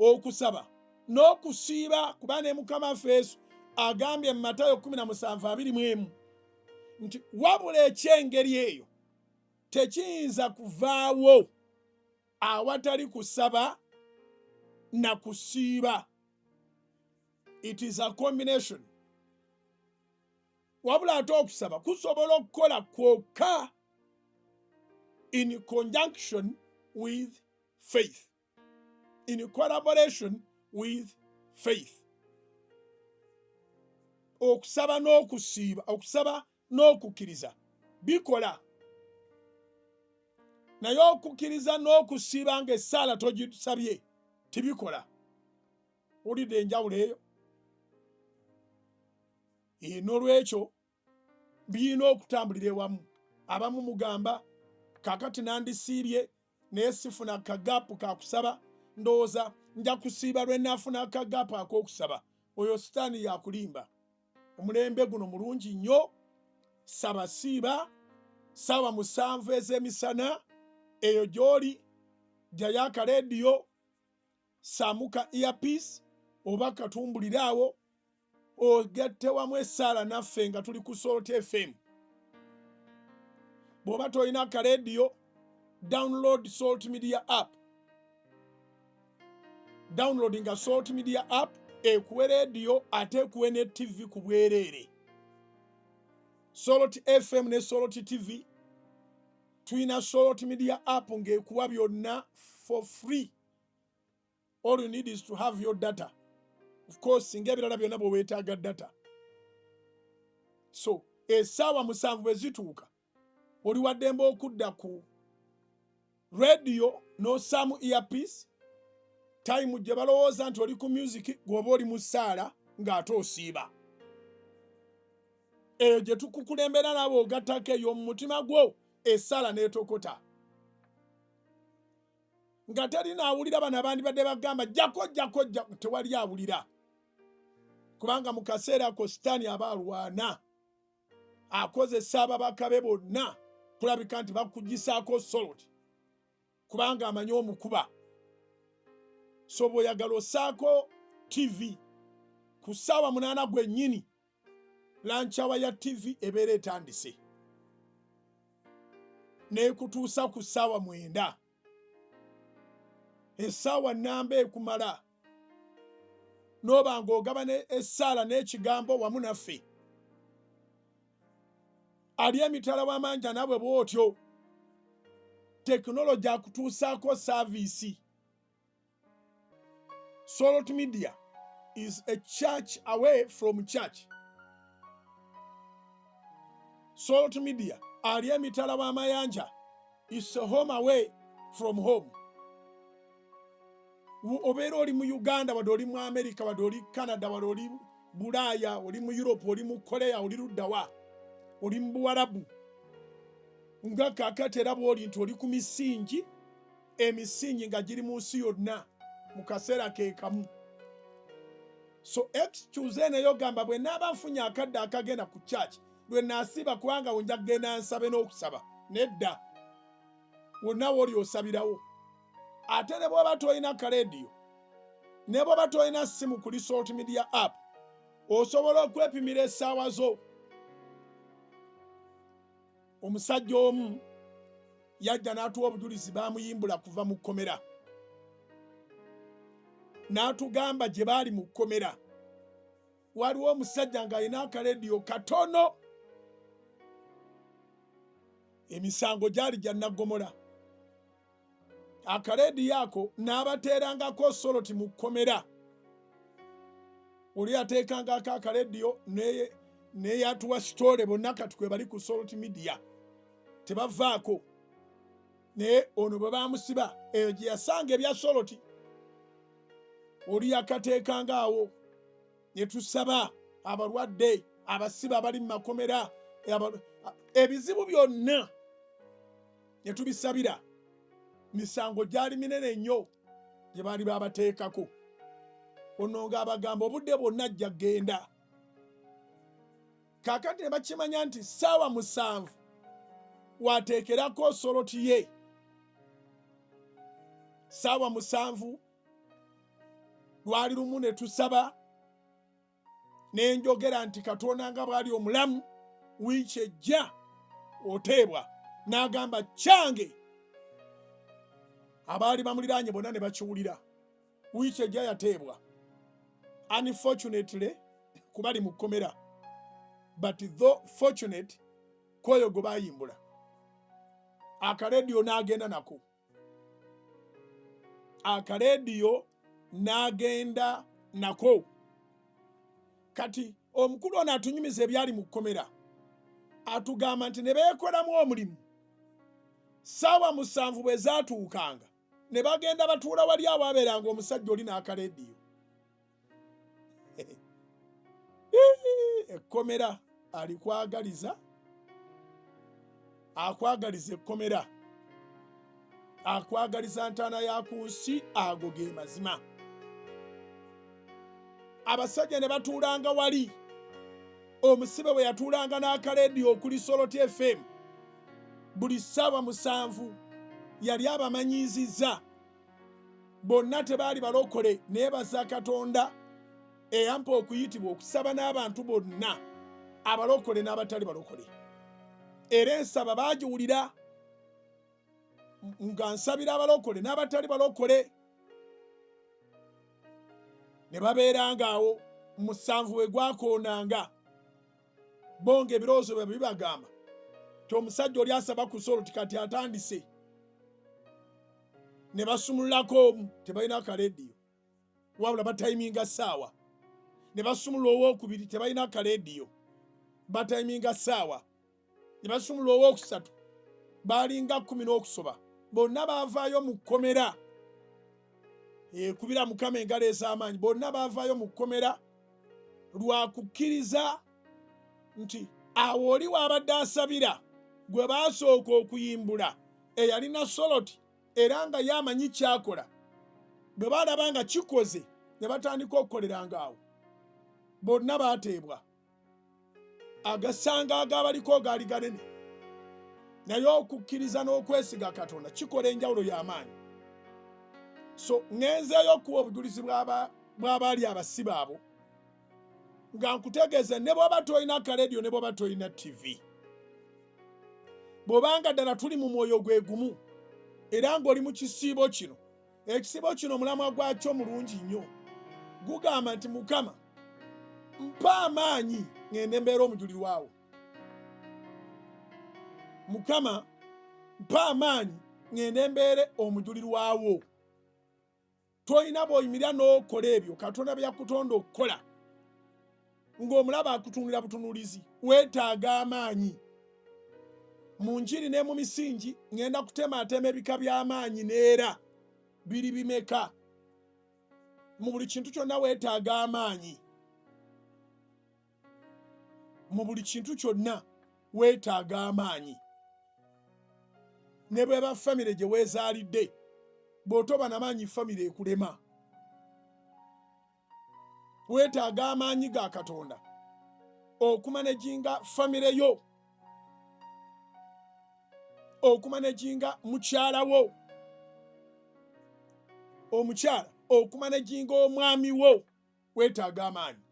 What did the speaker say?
Okusaba n'okusiiba, kuba ne Mukama waffe Yesu agambye mu Matayo 17:21 nti wabula eky'engeri eyo tekiyinza kuvaawo awatali kusaba na kusiiba. It is a combination. Wabula ate okusaba kusobola okukola kwokka in conjunction with faith, in collaboration with faith. Okusaba n'okusiiba, okusaba n'okukkiriza bikola, naye okukkiriza n'okusiiba ng'essaala togisabye tibikola. Wulidde enjawulo eyo? N'olwekyo birina okutambulira ewamu. Abamu mugamba, kakati nandisiibye naye sifuna kagaapu kakusaba, ndowooza nja kusiiba lwe naafuna akagaapu ak'okusaba. Oyo sitaani yakulimba. Omulembe guno mulungi nnyo. Saba, siiba 7:00 ez'emisana eyo gy'oli, jjayo akaleediyo, saamuka earpiece oba katumbulire awo, ogatte wamu essaala naffe nga tuli ku Salt FM. Bw'oba tolina kaleediyo, download Salt Media app. Downloadinga Salt Media app, ekuwe leediyo ate ekuwe ne TV ku bwereere. Salt FM ne Salt TV, tulina Salt Media app ng'ekuwa byonna for free. All you need is to have your data. Of course, singa ebirala byonna bwe weetaaga data. So 7:00 bwe zituuka, oli waddembe okudda ku radio n'osaamu earpiece. Time gye balowooza nti oli ku music, gw'oba oli mu ssaala ng'ate osiiba. Eyo gye tukukulembera naawe ogattako eyo mu mutima gwo, essaala n'etokota nga teri naawulira. Bano abandibadde bagamba jjako, jjako, jja, tewali awulira, kubanga mu kaseera ako sitaani aba alwana, akozesa ababaka be bonna kulabika nti bakugisaako Salt, kubanga amanyi omukuba. So bw'oyagala osaako TV ku 8:00 gwennyini, lunch hour ya TV ebeera etandise n'ekutuusa ku 9:00. Essaawa namba ekumala n'oba ng'ogaba essaala n'ekigambo wamu naffe. Ali emitala w'amanja naabwe bw'otyo, tekinologi akutuusaako service. Salt Media is a church away from church. Salt Media ali emitala w'amayanja is a home away from home. Obeera oli mu Uganda, wadde oli mu America, wadde oli Canada, wadde oli Bulaaya, oli mu Europe, oli mu Korea, oli luddawa, oli mu Buwarabu, nga kakati era bw'oli nti oli ku misingi, emisingi nga giri mu nsi yonna mu kaseera ke kamu. So excuse eneyo gamba, bwe naaba nfunye akadde akagenda ku church lwe naasiiba, kubanga nja kugenda nsabe n'okusaba. Nedda, wonna wooli osabirawo. Ate ne bw'oba tolina kaleediyo, ne bw'oba tolina ssimu kuli Salt Media app, osobola okwepimira essaawa zo. Omusajja omu yajja n'atuwa obujulizi, baamuyimbula kuva mu kkomera, n'atugamba gye baali mu kkomera waliwo omusajja ng'alina akalediyo katono. Emisango gyali gya naggomola. Akalediyo ako n'abateerangako Salt mu kkomera. Oli ateekangako akalediyo neyatuwa story bonna kati kwe bali ku Salt Media, tebavaako. Naye ono bwe bamusiba, eyo gye yasanga ebya Salt, oli yakateekanga awo ne tusaba abalwadde, abasibe abali mu makomera, ebizibu byonna ne tubisabira. Misango gyali minene nnyo gye baali babateekako. Ono ng'abagamba obudde bwonna ajja kgenda. Kaakati ne bakimanya nti 7:00 wateekerako Salt ye, 7:00. Lwali lumu ne tusaba ne njogera nti Katonda nga bw'ali omulamu, wiiki ejja oteebwa. N'agamba kyange. Abaali bamuliraanye bonna ne bakiwulira. Wiiki ejja yateebwa. Unfortunately kubali mu kkomera, but though fortunate kwoyo gwe bayimbula akarediyo n'agenda nako, akarediyo n'agenda nako. Kati omukulu ono atunyumiza ebyali mu kkomera, atugamba nti ne beekolamu omulimu. Ssaawa 7 bwe zaatuukanga ne bagenda batuula wali awaabeeranga omusajja oli n'akalediyo. Ekkomera alikwagaliza, akwagaliza ekkomera, akwagaliza ntaana ya ku nsi. Ago ge mazima. Abasajja ne batuulanga wali omusibe bwe yatuulanga n'akalediyo okuli Salt FM buli ssaawa 7. Yali abamanyiizizza bonna, tebaali balokole. Neebaza Katonda eyampa okuyitibwa okusaba n'abantu bonna, abalokole n'abatali balokole, era ensaba baagiwulira nga nsabira abalokole n'abatali balokole. Ne babeeranga awo 7 we gwakoonanga, bo nga ebirowoozo byabwe bibagamba ti omusajja oli asaba ku Salt kati atandise. Ne basumululako omu, tebalina kalediyo wabula batayiminga ssaawa. Ne basumulula owokubiri, tebalina kalediyo, batayiminga ssaawa. Ne basumulula owokusatu. Balinga 10 n'okusoba, bonna baavaayo mu kkomera. Ekubira Mukama engalo ez'amaanyi. Bonna baavaayo mu kkomera lwa kukkiriza nti awo oli waabadde asabira gwe baasooka okuyimbula eyalina Salt, era nga ye amanyi kyakola. Bwe balaba nga kikoze ne batandika okukoleranga awo. Bonna baateebwa. Agasanga agabaliko gaali ganene, naye okukkiriza n'okwesiga Katonda kikola enjawulo y'amaanyi. So ŋŋenzeeyo okuwa obujulizi bw'abaali abasibe abo nga nkutegeeza, ne bw'oba tolina kalediyo, ne bw'oba tolina TV, bw'obanga ddala tuli mu mwoyo gwe gumu era ng'oli mu kisiibo kino. Ekisiibo kino omulamwa gwakyo mulungi nnyo, gugamba nti, "Mukama, mpa amaanyi ŋŋende mbeera omujulirwawo. Mukama, mpa amaanyi ŋŋende mbeere omujulirwawo." Tolina bw'oyimirira n'okola ebyo Katonda bye yakutonda okukola ng'omulaba akutunulira butunulizi. Weetaaga amaanyi. Mu njiri ne mu misingi ŋŋenda kutemaatema ebika by'amaanyi neera biri bimeka. Mu buli kintu kyonna weetaaga amaanyi. Mu buli kintu kyonna weetaaga amaanyi. Ne bweba famire gye weezaalidde, bw'otoba namaanyi famire ekulema. Weetaaga amaanyi ga Katonda okumanejinga famire yo, okumanejinga mukyala wo omukyala, okumanejinga omwami wo. Weetaaga amaanyi.